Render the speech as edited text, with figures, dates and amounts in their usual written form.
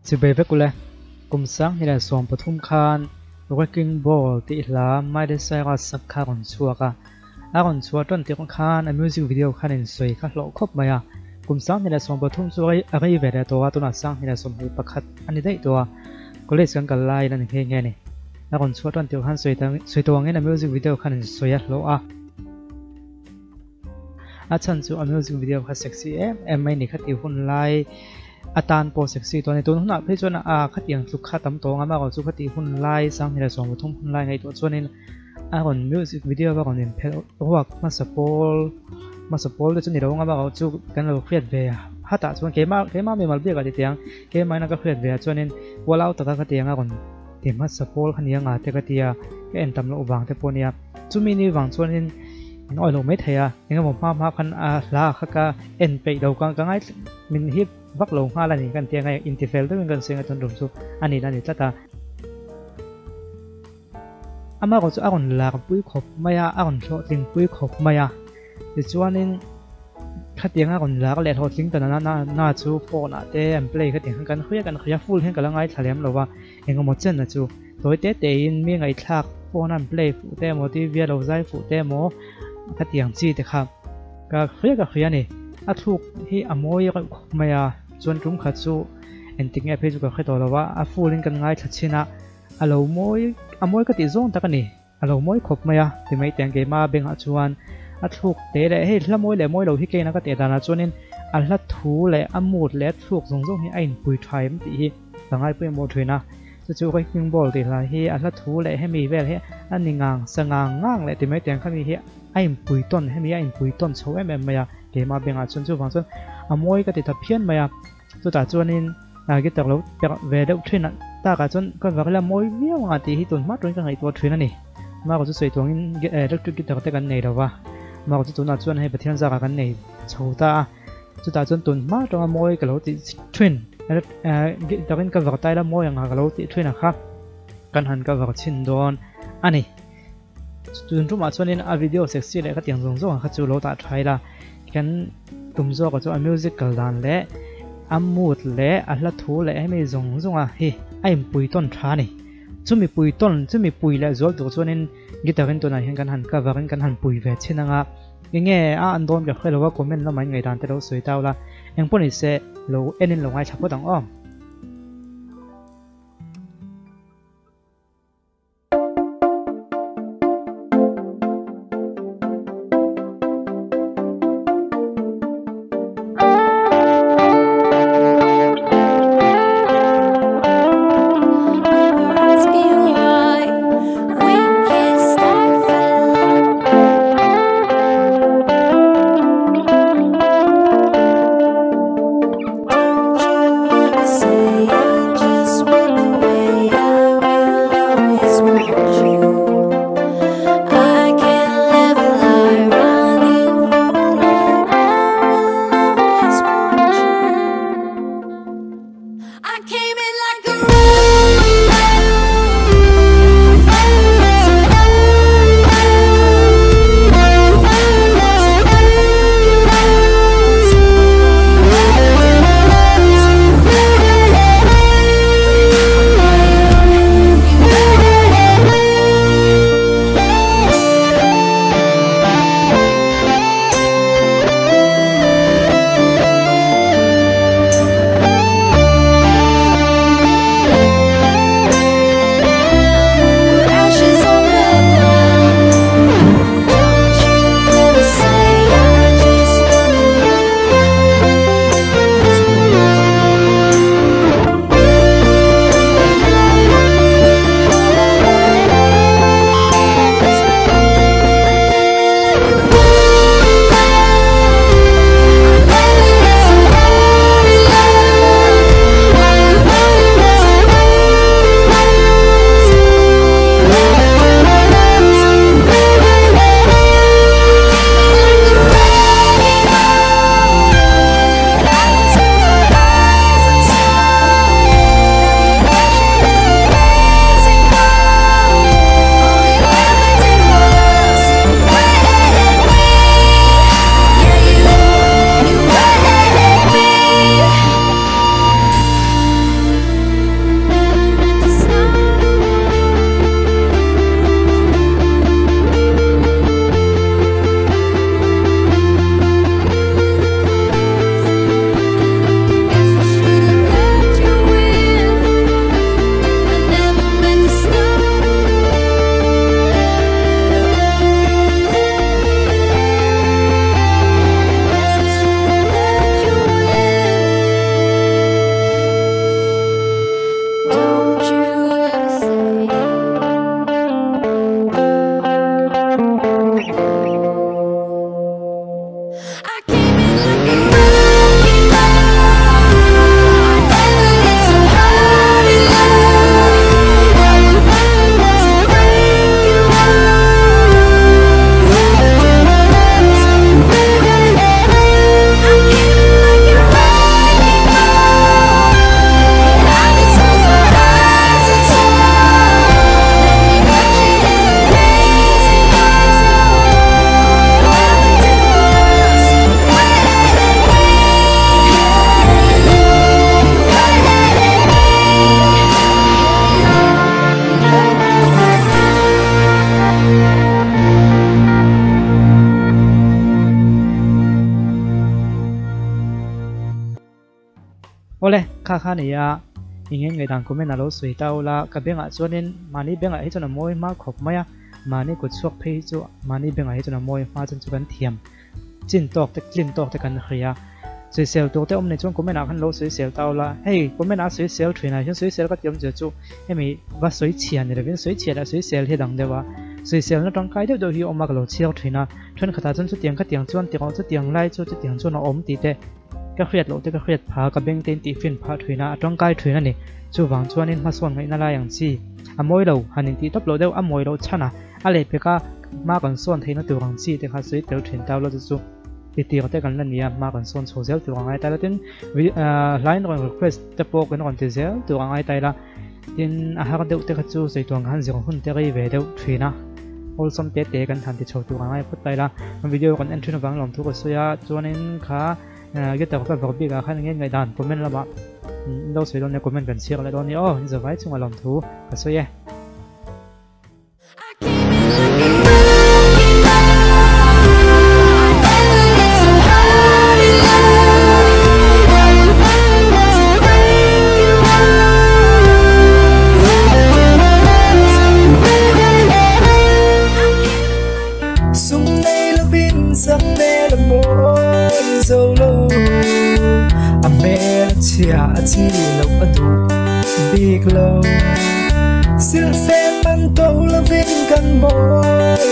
Chibai vek ule, kum 2013 khan Wrecking Ball tih hla Miley Cyrus sak kha a rawn chhuak a, a rawn chhuah tan tirh khan a music video khan in sawi kha hlawh khawp mai a, kum 2013 chu a rei ve leh tawh a, tunah 2021 a ni daih tawh a, college kan kal laiin a ni nghe nghe a ni. A rawn chhuah tan tirh khan sawi tawh angin a music video khan in sawi a hlawh a. A chhan chu a music video kha sexy em em mai ni khati hun lai atan pawh sexy tawh a ni. Tun hunah phei chuan a khatiang tluk kha tam tawh ang a, amaherawh chu khati hun lai 2013 hun lai ngaihtuah chuanin a rawn music video a rawn inphelh ruak hmasa pawl hmasa pawl te chu ni lo ang a, amaherawh chu kan lo hriat ve hatah chuan keimah keimah mimal biakah ti teh ang keimah in a ka hriat ve ah chuanin ualau taka khatiang a rawn ti hmasa pawl kha ni anga te ka tia ka en tam loh vang te pawh a nia. Chumi ni vang chuanin in awih loh mai thei a, eng emaw hma hma khan a hla kha ka en peih lo ka ka ngai min hip vak lo nghal a ni kan tia ngai intifel deuhin kan sawi ngaihtuah tum chu a ni la ni tlat a. Amah erawh chu a rawn lar pui khawp mai a, a rawn hlawhtling pui khawp mai a. Tichuanin khatiang a rawn lar leh hlawhtling ta na na chu phone ah te an play khatiang khan kan hria kan hria full hian ka la ngaithla lem lo va, eng emaw chen a chu tawi te te in mi ngaihthlak phone an play fuh te emaw TV a lo zai fuh te emaw khatiang chi te kha ka hria ka hria a ni. A thluk hi a mawi reuh khawp mai a, chuan tum khat chu engtik nge phei chu ka hre tawh lo va, a full in kan ngaithla chhin a, a lo mawi a mawi ka tih zawng tak a ni. A lo mawi khawp mai a, ti mai teh ang keimah bengah chuan a thluk te leh hei hla mawi leh mawi lo hi keina ka teh danah chuanin a hla thu leh a mood leh a thluk zawng zawng hi a inpui tha em tih hi ka ngaipawimawh thin a. Chu chu Wrecking Ball tih hla hi a hla thu leh hemi vel hi a ni ngang sa ngang ngang leh ti mai teh ang khami hi a inpui tawn hemi a inpui tawn chho em em mai a keimah bengah chuan chuvang chuan a mawi ka ti ta phian mai a. Chutah chuanin guitar lo perh ve deuh thin a, takah chuan ka vak ila mawi viau ang a tih hi tun hma turin ka ngaihtuah thin a ni. Mako chu sawi tuangin electric guitar te kan nei lo va, Mako chu tunah chuan hei Pathian zarah kan nei chho ta a, chutah chuan tun hma tanga mawi ka lo tih thin guitar in ka vak ta ila mawi ang a ka lo tih thin a kha kan han ka vak chhin dawn a ni. Tun tumah chuanin a video sexy leh khatiang zawng zawng kha chu lo dah tha ila, kan tum zawkah chuan a music kal dan leh a mood leh a hla thu leh hemi zawng zawng a hi a inpui tawn tha a ni. Chumi pui tawn, chumi pui leh zual tur chuanin guitar in tunah hian kan han cover in kan han pui ve chhin anga enge a an dawn ka hre lo a, comment lamah in ngaihdan te lo sawi tau la, engpawh ni se lo en in lo ngaithla phawt ang aw. Kha kha nia eng nge ngaihdan comment a lo sawi ta ula ka bengah chuanin mahni bengah hi chuan a mawi hma khawp mai a mahni kut chhuak phei hi chu mahni bengah hi chuan a mawi hma chuan chu kan thiam chin tawk te tlin tawk te kan hria sawisel tur te awm nei chuan comment ah khan lo sawisel ta ula hei comment ah sawisel thin ah hian sawisel ka ti awm zia chu hemi va sawi chhia ni lovin sawi chhia leh sawisel hi a dang deuh a sawisel na tangkai deuh deuh hi a awm a ka lo chhiar thin a thenkhatah chuan chutiang khatiang chuan ti rawh chutiang lai chu chutiang chuan a awm tih te Ka hriat loh te ka hriat pha, ka beng te in tih fin phah thin a, a tangkai thin a ni. Chuvang chuanin hmasawn ngaihna lai ang chi a mawi lo, han intih tawp loh deuh a mawi loh chhan a, a lehpek a hma kan sawn theihna tur ang chi te kha sawi tel thin tau lo chu chu ti tir te kan la ni a, hma kan sawn chho zel tur ang ai taila tin hlain rawn request te pawh kan rawn ti zel tur ang ai taila tin a har deuh te kha chu sawi tur ang khan zir hun te rei ve deuh thin a, awlsam te te kan han ti chho tur ang ai phawt taila video kan en thin avang lawmthu ka sawi a chuanin kha Guitar ka vawrh bik ah khan enge ngaihdan comment lamah in lo sawi dawn nia comment kan chhiar leh dawn nia aw in zavai chungah lawmthu ka sawi e. Sum nei lovin sak hmel a mawi zo lo A hmel a chhia a chi loh a duh bik lo Silhfen man to lovin kan mawi